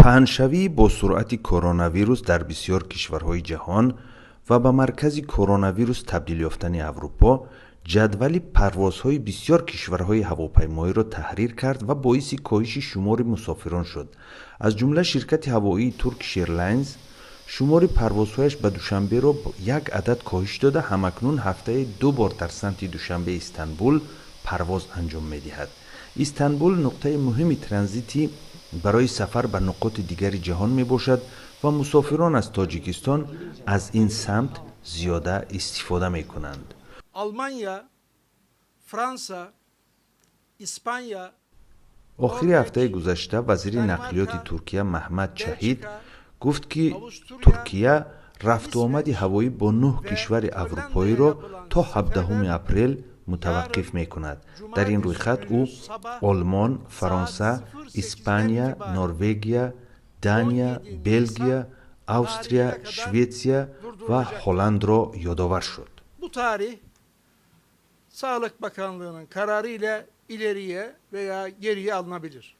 Паҳншавии босуръати коронавирус дар бисёр кишварҳои ҷаҳон ва ба маркази коронавирус табдил ёфтани Аврупо ҷадвали парвозҳои бисёр кишварҳои ҳавопаймоиро таҳрир кард ва боиси коҳиши шумори мусофирон шуд. Аз ҷумла ширкати ҳавоии Turkish Airlines шумори парвозҳояш ба Душанберо як адад коҳиш дода, ҳамакнун ҳафтае ду бор дар самти Душанбе Истанбул парвоз анҷом медиҳад. Истанбул нуқтаи муҳими транзитӣ барои сафар ба нуқоти дигари ҷаҳон мебошад ва мусофирон аз Тоҷикистон аз ин самт зиёда истифода мекунанд. Almanya, Fransa, İspanya, Охири ҳафтаи гузашта вазири нақлиёти Туркия Маҳмад Чаҳид гуфт, ки Туркия рафтуомади ҳавоӣ бо нӯҳ кишвари аврупоиро то 17 апрел мутаваққиф мекунад. Дар ин рӯйхат ӯ Олмон, Фаронса, Испания, Норвегия, Дания, Белгия, Австрия, Шветсия ва Ҳолландро ёдовар шуд. Bu tarih Sağlık Bakanlığı'nın kararı ile ileriye veya geriye alınabilir.